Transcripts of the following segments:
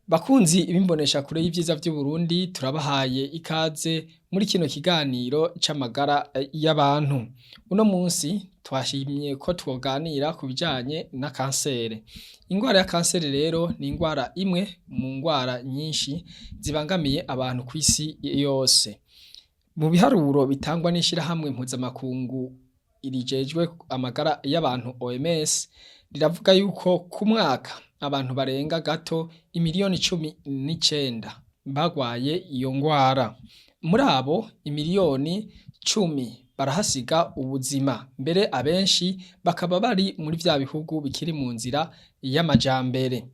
Bakunzi b'imboneshakure y'ivyiza vy'Uburundi, turabahaye ikaze muri kino kiganiro c'amagara y'abantu. Uno munsi twashimye ko twoganira ku bijanye na kansere. Ingwara ya kansere rero ni ingwara imwe mu ngwara nyinshi zibangamiye abantu kw'isi yose. Mu biharuro bitangwa n'ishirahamwe mpuzamakungu rijejwe amagara y'abantu OMS, riravuga yuko ku mwaka abantu barenga gato imiriyoni 19 bagwaye iyo ngwara. Muri abo imiriyoni 10 barahasiga ubuzima, mbere abenshi bakaba bari muri vya bihugu bikiri mu nzira y'amajambere.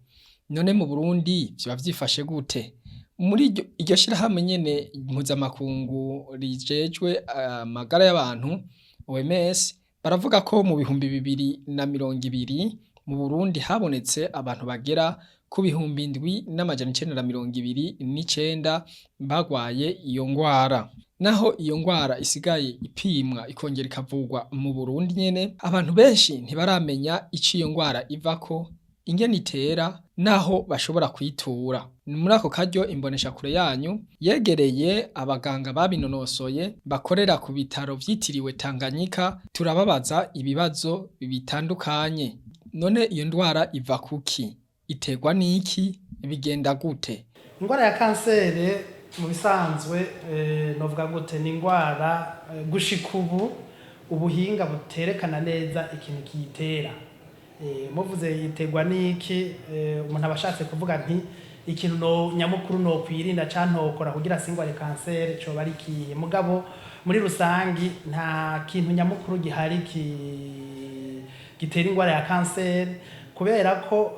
None mu Burundi vyoba vyifashe gute? Muri iryo shirahamwe nyene mpuzamakungu rijejwe amagara y'abantu OMS, baravuga ko mu 2020 mu Burundi habonetse abantu bagera ku 7929 bagwaye iyo ngwara. Naho iyo ngwara isigaye ipimwa ikongera ikavurwa mu Burundi nyene, abantu benshi ntibaramenya ico iyo ngwara ivako, ingene itera n'aho bashobora kwitura. Muri ako karyo imboneshakure yanyu yegereye abaganga babinonosoye bakorera ku bitaro vyitiriwe Tanganyika, turababaza ibibazo bitandukanye. None iyo ndwara iva kuki? Iterwa n'iki? Bigenda gute? Indwara ya kansere mu bisanzwe, novuga gute, ni indwara gushika ubu ubuhinga buterekana neza ikintu kiyitera. Muvuze iterwa n'iki, umuntu aba ashatse kuvuga nti ikintu no nyamukuru no kwirinda canke ntokora kugira singware kansere coba ari ikihe? Mugabo muri rusangi nta kintu nyamukuru gihari gitera ingwara ya kanseri, kubera ko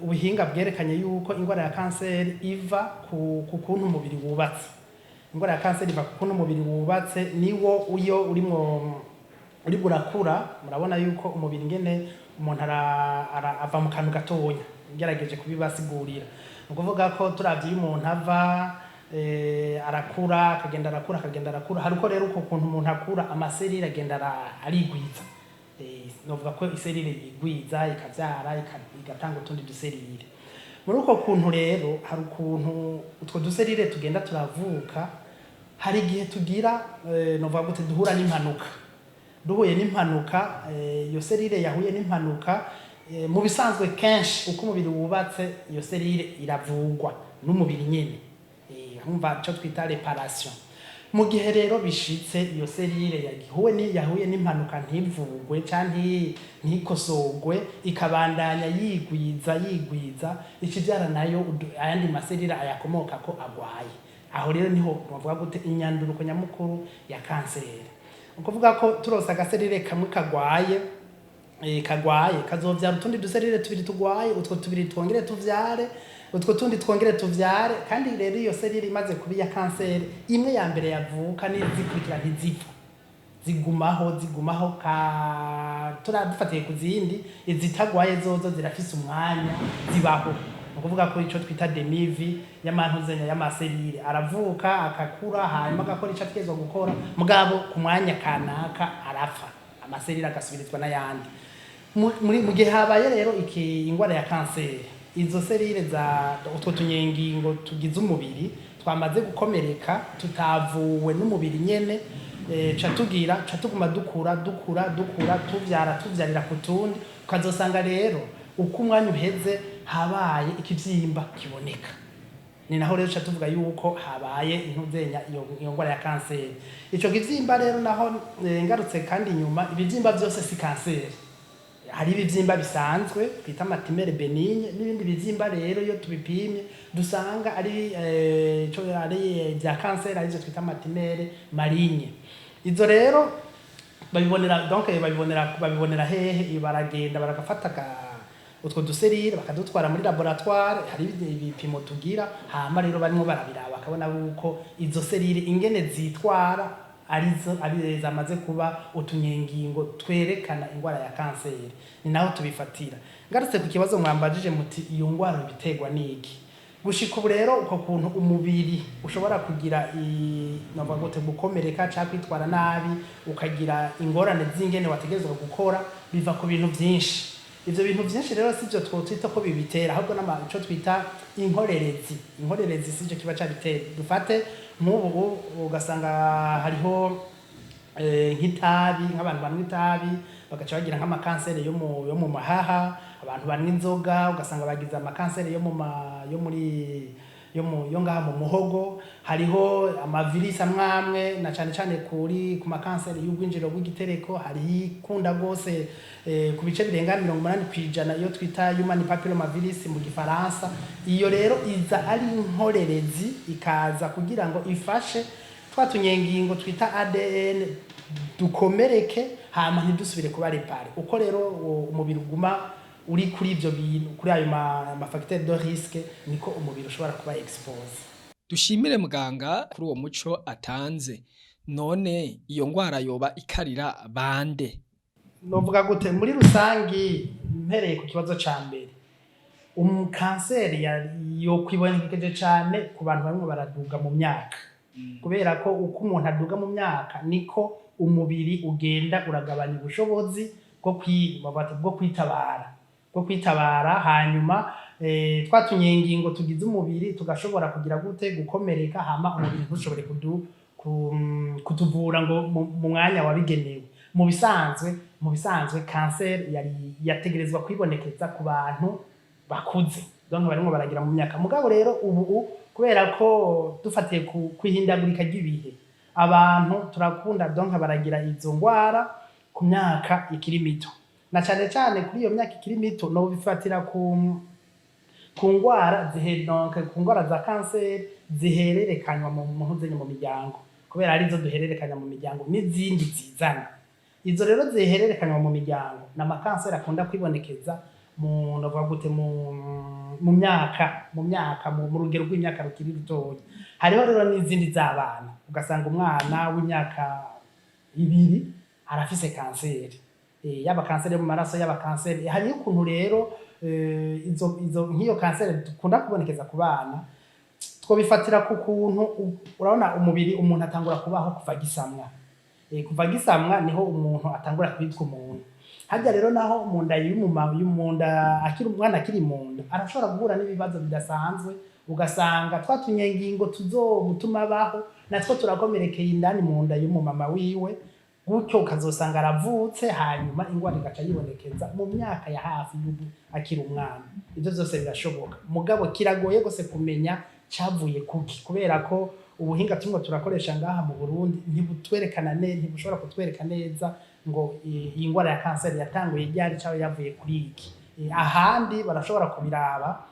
ubuhinga bwerekanye yuko ingwara ya kanseri iva ku kuntu umubiri wubatse. Ingwara ya kanseri iva ku kuntu umubiri wubatse, niwo uyo urimwo uriko urakura. Murabona yuko umubiri ingene umuntu ava mu kantu gatonya, ngerageje kubibasigurira. Ni ukuvuga ko turavye iyo umuntu ava, arakura, akagenda arakura, akagenda arakura. Hariko rero uko kuntu umuntu akura, amaserire agenda arigwiza. Novuga ko iserire yigwiza, ikavyara, igatanga utundi duserire. Muri uko kuntu rero hari ukuntu utwo duserire tugenda turavuka, hari igihe tugira, novuga gute, duhura n'impanuka. Duhuye n'impanuka, iyo serire yahuye n'impanuka, mu bisanzwe kenshi uko umubiri wubatse, iyo serire iravugwa n'umubiri nyene, umva ico twita réparation. Mu gihe rero bishitse iyo serire yahuye n'impanuka ntivugwe canke ntikosorwe, ikabandanya yigwiza yigwiza, ikivyara nayo ayandi maserire ayakomokako agwaye. Aho rero niho bavuga gute inyanduruko nyamukuru ya kanseri. Ukuvuga ko turose agaserire kamwe kagwaye, kagwaye kazovyara utundi duserire tubiri tugwaye, utwo tubiri twongere tuvyare utwo tundi, twongere tuvyare. Kandi rero iyo serire imaze kuba iya kanseri, imwe ya mbere yavuka n'izikurikira ntizipfa, zigumaho, zigumaho. Ka turadufatiye ku zindi, izitagwaye zozo zirafise umwanya zibaho. Ni ukuvuga ko ico twita demi-vie y'amantuzenya y'amaserire, aravuka, akakura, hanyuma agakora ico ategerezwa gukora, mugabo ku mwanya kanaka arapfa, amaserire agasubirizwa n'ayandi. Mu gihe habaye rero iki ingwara ya kanseri, izo serire za utwo tunyengingo tugize umubiri twamaze gukomereka tutavuwe n'umubiri nyene, ca tugira ca tuguma dukura, dukura, dukura, tuvyara, tuvyarira ku tundi, ukazosanga rero uko umwanya uheze habaye ikivyimba kiboneka. Ni naho rero ca tuvuga yuko habaye intuzenya iyo ngwara ya kanseri. Ico kivyimba rero naho, ngarutse kandi inyuma, ibivyimba vyose si kanseri. Hari ibivyimba bisanzwe twita ama tumeurs bénignes, n'ibindi bivyimba rero iyo tubipimye dusanga ari ico ari vya kanseri, arivyo twita ama tumeurs malignes. Izo rero babibonera, donc babibonera hehe? Baragenda baragafata utwo duserire bakadutwara muri laboratoire, hari ibipimo tugira. Hama rero barimo barabiraba, bakabona yuko izo serire ingene zitwara arizo ari zamaze kuba utunyengingo twerekana ingwara ya kanseri. Ni naho tubifatira. Ngarutse ku kibazo mwambajije muti iyo ngwara biterwa n'iki, gushika ubu rero uko kuntu umubiri ushobora kugira novuga gute, gukomereka canke kwitwara nabi, ukagira ingorane z'ingene wategerezwa gukora, biva ku bintu vyinshi. Ivyo bintu vyinshi rero sivyo twotwita ko bibitera, ahubwo n'ama ico twita inkorerezi. Inkorerezi sivyo kiba cabitera. Dufate nk'ubu ugasanga hariho nk'itabi, nk'abantu banywa itabi bagaca bagira nk'amakanseri yo mu mahaha. Abantu banywa inzoga ugasanga bagize amakanseri yo mu ma, yo muri yo mu yo ngaha mu muhogo. Hariho amavirisi amwe amwe, na cane cane ku makanseri y'ubwinjiriro bw'igitereko, hariho ikunda gose ku bice birenga 80%, iyo twita human papilloma virus mu gifaransa. Iyo rero iza ari inkorerezi, ikaza kugira ngo ifashe twa tunyengingo twita ADN dukomereke, hama ntidusubire kuba réparé. Uko rero umubiri uguma uri kuri ivyo bintu, kuri ayo ma facteur de risque, niko umubiri ushobora kuba exposé. Dushimire muganga kuri uwo muco atanze. None iyo ngwara yoba ikarira bande? Novuga gute? Muri rusangi, mpereye ku kibazo ca mbere, kanseri yokwibonekeje cane ku bantu barimwo baraduga mu myaka, kubera ko uko umuntu aduga mu myaka niko umubiri ugenda uragabanya ubushobozi bwo kwitabara. Hanyuma twa tunyengingo tugize umubiri tugashobora kugira gute? Gukomereka, hama umubiri ntushobore kutuvura ngo mu mwanya wabigenewe. Mu bisanzwe kanseri yari yategerezwa kwibonekeza ku bantu bakuze, donc barimwo baragira mu myaka. Mugabo rero ubu, kubera ko dufatiye ku kwihindagurika ry'ibihe, abantu turakunda, donc baragira izo ngwara ku myaka ikiri mito, na cane cane kuri iyo myaka ikiri mito. No bifatira ku ngwara zihe, donc ku ngwara za kanseri zihererekanywa mu mpuzenye mu miryango, kubera arizo duhererekanya mu miryango n'izindi zizana. Izo rero zihererekanywa mu miryango ni amakanseri akunda kwibonekeza mu, novuga gute, mu myaka mu rugero rw'imyaka rukiri rutoya. Hariho rero n'izindi z'abana, ugasanga umwana w'imyaka 2 arafise kanseri, yaba kanseri yo mu maraso, yaba kanseri. Hariho ukuntu rero izo nk'iyo kanseri dukunda kubonekeza ku bana, twobifatira ku kuntu urabona umubiri, umuntu atangura kubaho kuva gisamwa. Kuva gisamwa niho umuntu atangura kwitwa umuntu. Harya rero naho mu nda y'umuma, mu nda akiri umwana, akiri mu nda, arashobora guhura n'ibibazo bidasanzwe, ugasanga twa tunyengingo tuzomutuma abaho natwo turakomerekeye indani mu nda y'umumama wiwe. Gutyo ukazosanga aravutse, hanyuma ingwara igaca yibonekeza mu myaka ya hafi y'ubu akiri umwana. Ivyo vyose birashoboka, mugabo kiragoye gose kumenya cavuye kuki, kubera ko ubuhinga turimo turakoresha ngaha mu Burundi ntibutwerekana neza, ntibushobora kutwereka neza ngo iyi ngwara ya kanseri yatanguye ryari cyangwa yavuye kuri iki. Ahandi barashobora kubiraba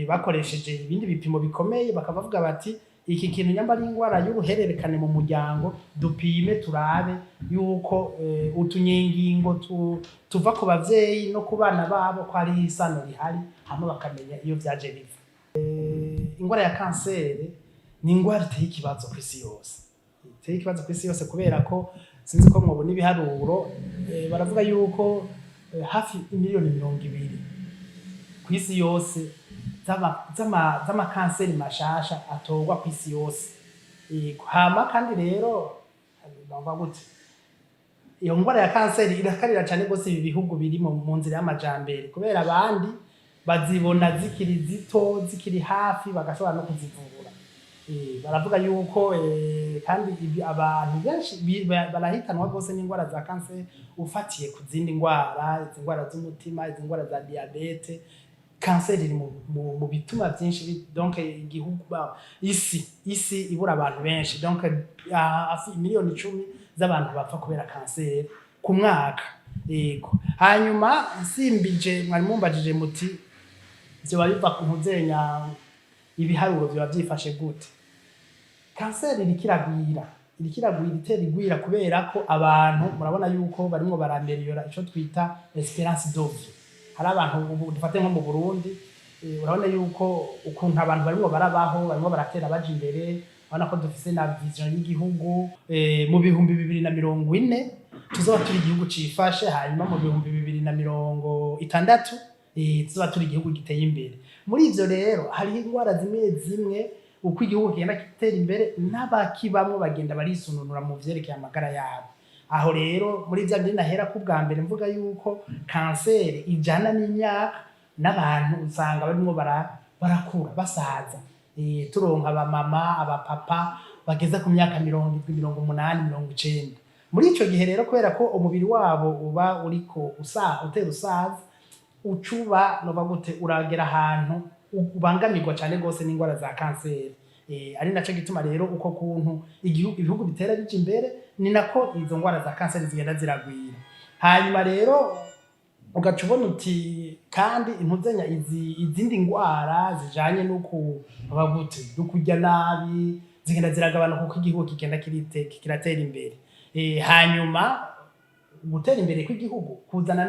bakoresheje ibindi bipimo bikomeye, bakabavuga bati iki kintu nyamba ari ingwara y'uruhererekane mu muryango, dupime turabe yuko utunyengingo tuva ku bavyeyi no ku bana babo ko hari isano rihari, hama bakamenya iyo vyaje biva. Ingwara ya kanseri ni ingwara iteye ikibazo ku isi yose, iteye ikibazo ku isi yose, kubera ko sinzi ko mwobona ibiharuro, baravuga yuko hafi imiliyoni 20 ku isi yose z'amakanseri mashasha atorwa ku isi yose. Hama kandi rero bavuga gute? Iyo ngwara ya kanseri irakarira cyane rwose ibi bihugu biri mu nzira y'amajambere, kubera abandi bazibona zikiri zito, zikiri hafi, bagashobora no kuzivura. Baravuga yuko kandi ibi abantu benshi barahitanwa rwose n'indwara za kanseri ufatiye ku zindi ndwara, izi ndwara z'umutima, izi ndwara za diyabete. Kanseri iri mu bituma byinshi donc igihugu isi ibura abantu benshi, donc hafi miliyoni 10 z'abantu bapfa kubera kanseri ku mwaka. Yego, hanyuma nsimbije, mwari mumbajije muti vyoba biva ku ntuzenya, ibiharuro vyoba vyifashe gute? Kanseri iriko iragwira, iriko iragwira, itera igwira, kubera ko abantu murabona yuko barimwo barameliyora ico twita espérance de vie. Hari abantu ubu, dufate nko mu Burundi, urabona yuko ukuntu abantu barimwo barabaho, barimwo baratera baja imbere. Urabona ko dufise na vision y'igihugu, mu 2040 tuzoba turi igihugu cifashe, hanyuma mu 2060 tuzoba turi igihugu giteye imbere. Muri ivyo rero hariho ingwara zimwe zimwe, uko igihugu kigenda gitera imbere n'abakibamwo bagenda barisununura mu vyerekeye amagara yabo. Aho rero muri vya bindi nahera ko ubwa mbere mvuga yuko kanseri ijana n'imyaka n'abantu usanga barimwo barakura basaza. Turonka abamama, abapapa bageze ku myaka 70, 80, 90. Muri ico gihe rero, kubera ko umubiri wabo uba uriko utera usaza, ucuba nova gute, uragera ahantu ubangamirwa cane gose n'ingwara za kanseri. Ari naco gituma rero uko kuntu ibihugu bitera bija imbere, ni nako izo ngwara za kanseri zigenda ziragwira. Hanyuma rero ugaca ubona uti kandi intuzenya izindi ngwara zijanye n'uku gute, no kurya nabi, zigenda ziragabanuka uko igihugu kigenda kiratera imbere. Hanyuma gutera imbere kw'igihugu kuzana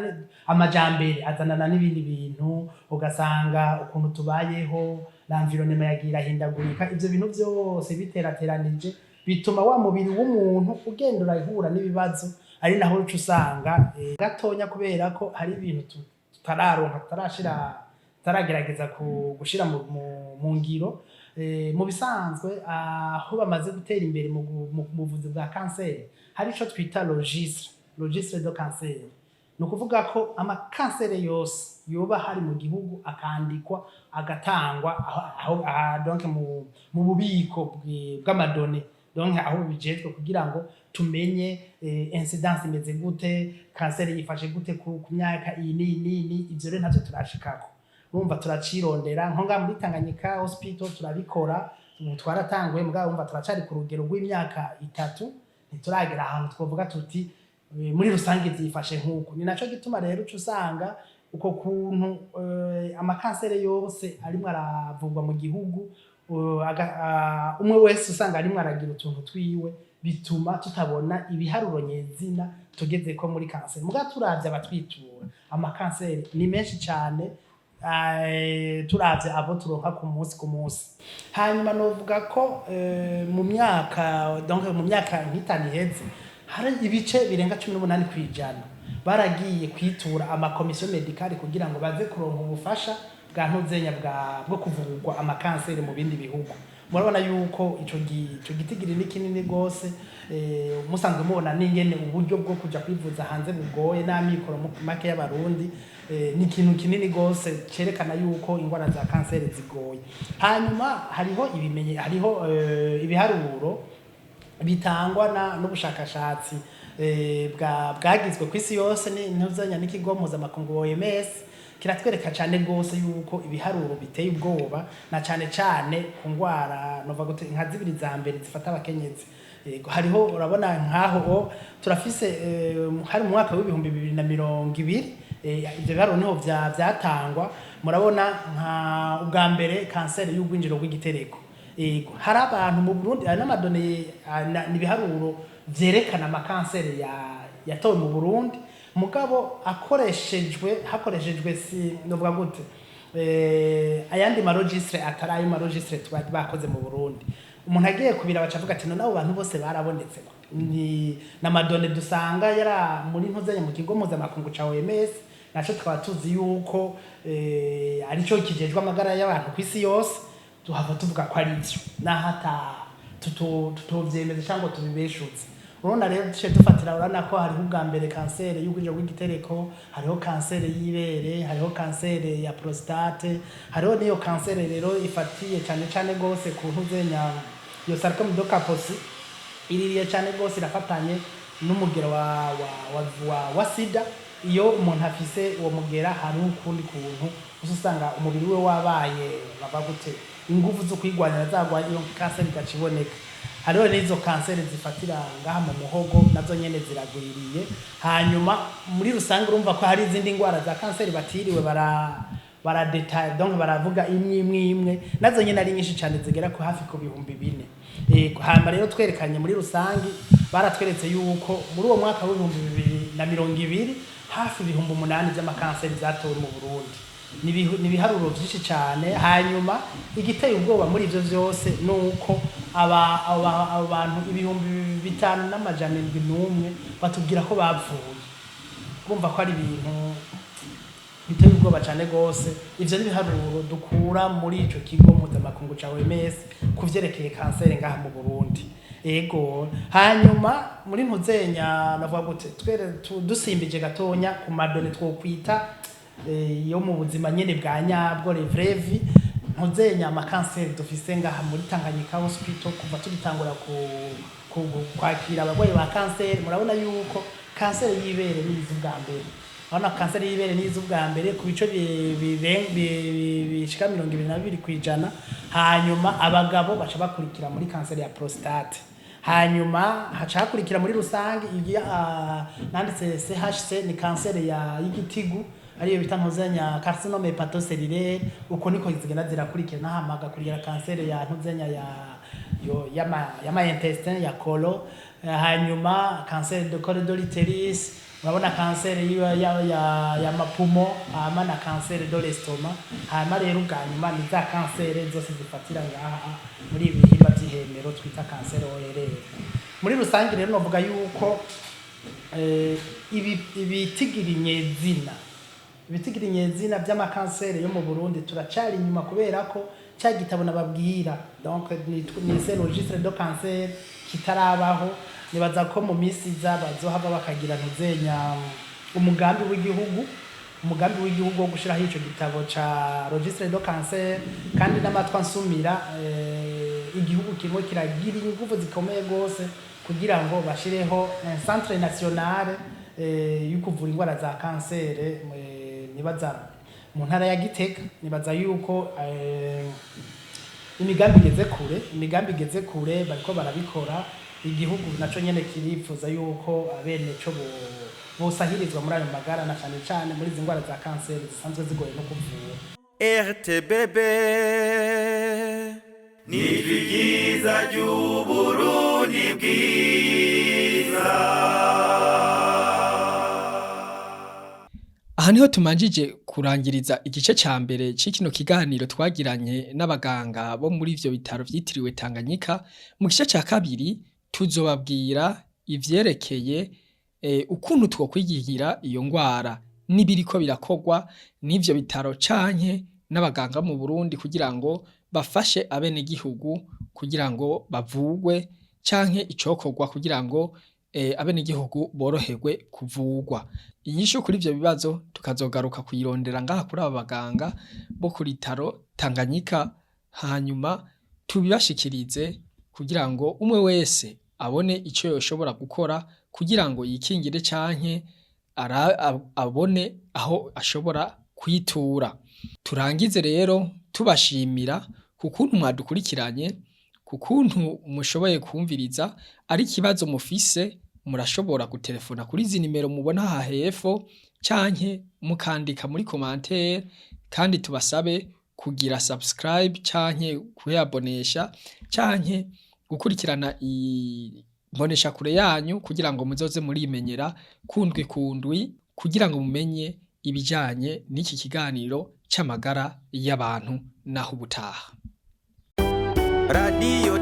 amajambere, azanana n'ibindi bintu, ugasanga ukuntu tubayeho, l'environnement yagiye irahindagurika. Ivyo bintu vyose biterateranije bituma wa mubiri w'umuntu ugenda urahura n'ibibazo, ari naho uca usanga gatonya, kubera ko hari ibintu tutararonka, tutaragerageza gushira mu ngiro. Mu bisanzwe aho bamaze gutera imbere mu buvuzi bwa kanseri, hari ico twita registre de cancer. Ni ukuvuga ko amakanseri yose yoba hari mu gihugu akandikwa, agatangwa aho, donc mu bubiko bw'ama données, donc aho bijejwe, kugira ngo tumenye incidence imeze gute, kanseri yifashe gute ku myaka iyi n'iyi n'iyi. Ivyo rero ntavyo turashikako. Urumva turacirondera nko ngaha muri Tanganyika Hospital turabikora ubu, twaratanguye, mugabo urumva turacari ku rugero rw'imyaka 3, ntituragera ahantu twovuga tuti muri rusange vyifashe nk'uku. Ni naco gituma rero uca usanga uko kuntu amakanseri yose arimwo aravurwa mu gihugu, umwe wese usanga arimwo aragira utuntu twiwe, bituma tutabona ibiharuro nyezina tugezeko muri kanseri. Mugabo turavye abatwitura, amakanseri ni menshi cane, turavye abo turonka ku munsi ku munsi. Hanyuma novuga ko mu myaka, donc mu myaka nk'itanu iheze, hari ibice birenga 18% baragiye kwitura ama commissions médicales kugira ngo baze kuronka ubufasha bwa ntuzenya bwo kuvurwa amakanseri mu bindi bihugu. Murabona yuko ico gitigiri ni kinini gose. Musanzwe mubona n'ingene uburyo bwo kuja kwivuza hanze bugoye n'amikoro make y'Abarundi. Ni ikintu kinini gose cerekana yuko ingwara za kanseri zigoye. Hanyuma hariho ibimenye, hariho ibiharuro bitangwa n'ubushakashatsi bwagizwe ku isi yose ntuzanya n'ikigo mpuzamakungu OMS, kiratwereka cane gose yuko ibiharuro biteye ubwoba, na cane cane ku ngwara nova gute nka zibiri za mbere zifata abakenyezi. Yego, hariho, urabona nkaho turafise hari mu mwaka w'2020, ivyo biharuro niho vyatangwa. Murabona nka ubwa mbere kanseri y'ugwinjiro rw'igitereko. Yego, hari abantu mu Burundi, hari n'ama données, ni ibiharuro vyerekana amakanseri yatowe mu Burundi, mugabo akoreshejwe hakoreshejwe, si novuga gute, ayandi ma registres atari ayo ma registres tuba bakoze mu Burundi. Umuntu agiye kubira baca avuga ati none abo bantu bose barabonetse? Ni n'ama données dusanga yara muri ntuzanye mu kigo mpuzamakungu ca OMS, naco tukaba tuzi yuko arico kijejwe amagara y'abantu kw'isi yose, tuhava tuvuga ko ari ivyo naho ata tutovyemeza cyangwa tubibeshutse. Urabona rero duciye dufatira, urabona ko hariho ubwa mbere kanseri y'ugwinjiro rw'igitereko, hariho kanseri y'ibere, hariho kanseri ya prostate, hariho n'iyo kanseri rero ifatiye cane cane gose ku ntuzenya, iyo sarcome de Kaposi iririye cane gose, irafatanye n'umugera wa sida. Iyo umuntu afise uwo mugera, hari ukundi kuntu usa usanga umubiri we wabaye bava gute, inguvu zo kwigwanira zagwaye, iyo kanseri igaca iboneka. Hariho n'izo kanseri zifatira ngaha mu muhogo, nazo nyene ziragwiriye. Hanyuma muri rusange urumva ko hari izindi ndwara za kanseri batiriwe bara détailler, donc baravuga imwe imwe imwe, nazo nyene ari nyinshi cane, zigera ku hafi ku 4000. Hanyuma rero twerekanye muri rusange, baratweretse yuko muri uwo mwaka w'2020 hafi 8000 vy'amakanseri vyatowe mu Burundi. Ni ibiharuro vyinshi cane. Hanyuma igiteye ubwoba muri ivyo vyose ni uko abo bantu 5701 batubwira ko bapfuye. Urumva ko ari ibintu Biteye ubwoba cane gose. Ivyo n'ibiharuro dukura muri ico kigo mpuzamakungu ca OMS ku vyerekeye kanseri ngaha mu Burundi. Ego, hanyuma muri ntuzenya navuga gute, twere dusimbije gatonya ku ma données twokwita yo mu buzima nyene bwa nyabwo, les vraies vies, ntuzenya amakanseri dufise ngaha muri Tanganyika Hospital kuva tugitangura ku kwakira abarwayi ba kanseri. Murabona yuko kanseri y'ibere niza ubwa mbere. Urabona, kanseri y'ibere niza ubwa mbere ku bice bishika 22%. Hanyuma abagabo baca bakurikira muri kanseri ya prostate, hanyuma haca hakurikira muri rusange iyi nanditse CHC, ni kanseri ya y'igitigu, ariyo bita ntuzenya carcinome hépatocellulaire. Uko niko zigenda zirakurikira, hama hagakurikira kanseri ya ntuzenya ya yo yama intestin, ya côlon, hanyuma kanseri de col de l'utérus, urabona, kanseri ya ma poumons, hama na kanseri de l'estomac. Hama rero ubwa nyuma ni za kanseri zose zifatira ngaha muri ibi bihimba vy'ihemero twita kanseri ORL. Muri rusange rero novuga yuko ibi ibitigiri nyezina vy'amakanseri yo mu Burundi turacari inyuma, kubera ko ca gitabo nababwira, donc ni ce registre de cancer, kitarabaho. Nibaza ko mu misi iza bazohava bakagira ntuzenya umugambi w'igihugu wo gushiraho ico gitabo ca registre de cancer. Kandi n'amatwa nsumira, igihugu kimwe kiragira ingufu zikomeye gose kugira ngo bashireho un centre national yo kuvura indwara za kansere, nibaza mu ntara ya Gitega. Nibaza yuko imigambi igeze kure, bariko barabikora. Igihugu naco nyene kiripfuza yuko abene co bosahirizwa muri ayo magara, na cane cane muri izi ndwara za kanseri zisanzwe zigoye no kuvura. RTBB ni ijwi ryiza ry'Uburundi bwiza. Aha niho tumanjije kurangiriza igice ca mbere c'ikino kiganiro twagiranye n'abaganga bo muri ivyo bitaro vyitiriwe Tanganyika. Mu gice ca kabiri tuzobabwira ivyerekeye ukuntu twokwikingira iyo ngwara n'ibiriko birakorwa n'ivyo bitaro canke n'abaganga mu Burundi kugira ngo bafashe abenegihugu kugira ngo bavugwe, canke icokorwa kugira ngo abenegihugu boroherwe kuvugwa. Inyishu kuri ivyo bibazo tukazogaruka kuyirondera ngaha kuri aba baganga bo ku bitaro Tanganyika, hanyuma tubibashikirize kugira ngo umwe wese abone ico yoshobora gukora kugira ngo yikingire canke abone aho ashobora kwitura. Turangize rero tubashimira ku kuntu mwadukurikiranye, ku kuntu mushoboye kumviriza. Ari ikibazo mufise, murashobora gutelefona kuri izi nimero mubona aha hepfo, canke mukandika muri commentaire. Kandi tubasabe kugira subscribe canke kuyabonesha canke gukurikirana imboneshakure yanyu kugira ngo muzoze murimenyera kundwi kundwi, kugira ngo mumenye ibijanye n'iki kiganiro c'amagara y'abantu. Naho ubutaha. Radiyo.